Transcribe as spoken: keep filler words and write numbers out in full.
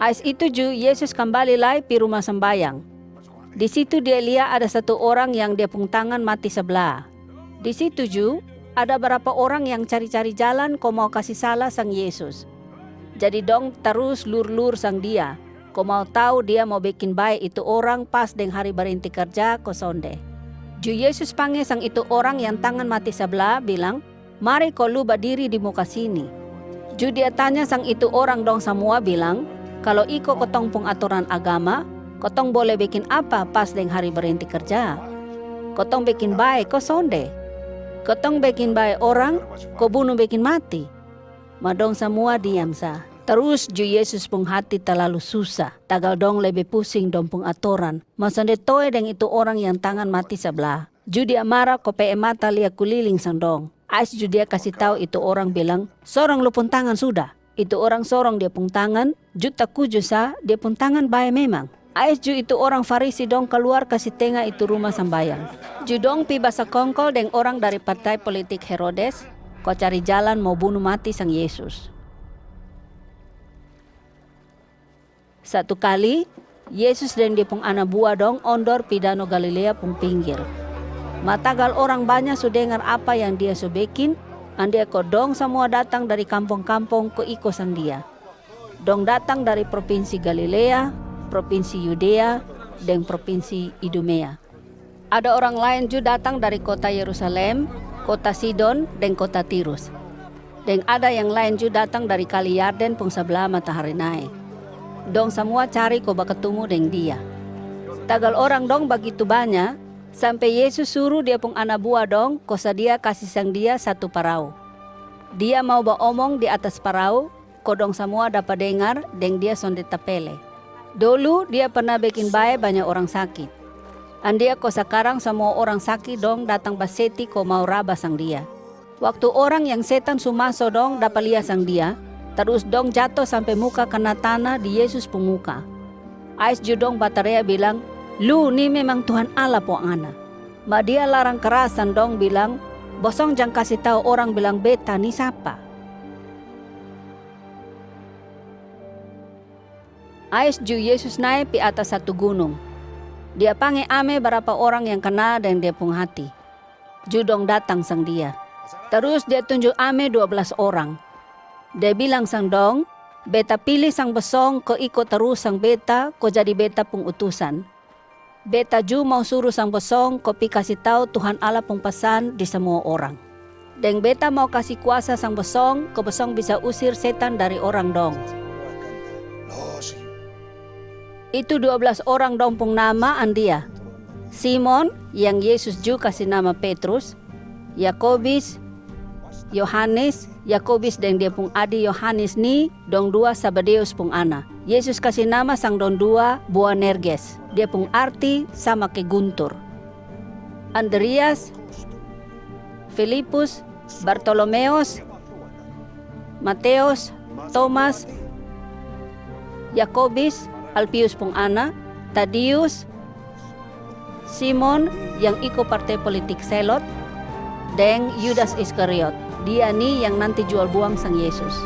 Ais itu ju Yesus kambali lai pi ruma sambayang. Di situ Dia lia ada satu orang yang dia pung tangan mati sabla. Di situ ju ada barapa orang yang cari-cari jalan ko mau kasi sala sang Yesus. Jadi dong tarus lur-lur sang Dia, ko mau tau Dia mau bekin bae itu orang pas deng hari barenti karja ko sonde. Ju Yesus pange sang itu orang yang tangan mati sabla bilang, "Mari ko lu badiri di muka sini." Ju Dia tanya sang itu orang dong samua bilang, "Kalo iko kotong pung atoran agama, kotong bole bekin apa pas deng hari barenti karja? Kotong bekin bae ko sonde? Kotong bekin bae orang ko bunu bekin mati?" Ma dong samua diam sa. Tarus ju Yesus pung hati talalu susa, tagal dong lebe pusing dong pung atoran, ma sonde toe deng itu orang yang tangan mati sabla. Ju Dia mara ko pe'e mata lia kuliling sang dong. Ais ju Dia kasi tau itu orang bilang, "Sorong lu pung tangan suda." Itu orang sorong dia pung tangan, ju takuju sa, dia pung tangan bae memang. Ais ju itu orang Farisi dong kaluar kasi tenga itu ruma sambayang. Ju dong pi basakongkol deng orang dari partai politik Herodes, ko cari jalan mau bunu mati sang Yesus. Satu kali, Yesus deng Dia pung ana bua dong ondor pi Dano Galilea pung pinggir. Ma tagal orang banya su dengar apa yang Dia su bekin, andia ko dong samua datang dari kampong-kampong ko iko sang Dia. Dong datang dari propinsi Galilea, propinsi Yudea, deng propinsi Idumea. Ada orang laen ju datang dari kota Yerusalem, kota Sidon, deng kota Tirus. Deng ada yang laen ju datang dari kali Yarden pung sabla matahari nae. Dong samua cari ko bakatumu deng Dia. Tagal orang dong bagitu banya, sampe Yesus suru Dia pung ana bua dong ko sadia kasi sang Dia satu parau. Dia mau baomong di atas parau, ko dong samua dapa dengar, deng Dia sonde tapele. Dolu Dia parna bekin bae banya orang saki. Andia ko sakarang samua orang saki dong datang baseti ko mau raba sang Dia. Waktu orang yang setan su maso dong dapa lia sang Dia, tarus dong jato sampe muka kana tana di Yesus pung muka. Ais ju dong batarea bilang, "Lu ni memang Tuhan Allah pung Ana." Ma Dia larang karas sang dong bilang, "Bosong jang kasi tau orang bilang Beta ni sapa." Ais ju Yesus nae pi atas satu gunung. Dia pange ame barapa orang yang kana deng Dia pung hati. Ju dong datang sang Dia. Tarus Dia tunju ame dua blas orang. Dia bilang sang dong, "Beta pili sang bosong ko iko tarus sang Beta ko jadi Beta pung utusan. Beta ju mau suru sang bosong ko pi kasi tau Tuhan Allah pung pasan di samua orang. Deng Beta mau kasi kuasa sang bosong ko bosong bisa usir setan dari orang dong." Itu dua blas orang dong pung nama andia: Simon, yang Yesus ju kasi nama Petrus, Yakobis, Yohanes, Yakobis deng dia pung adi Yohanes ni, dong dua Sabadeus pung ana. Yesus kasi nama sang dong dua Boanerges, dia pung arti sama ke guntur. Andrias, Filipus, Bartolomeos, Mateos, Tomas, Yakobis, Alpius pung ana, Tadius, Simon, yang iko partai politik Selot, deng Yudas Iskariot, dia ni yang nanti jual buang sang Yesus.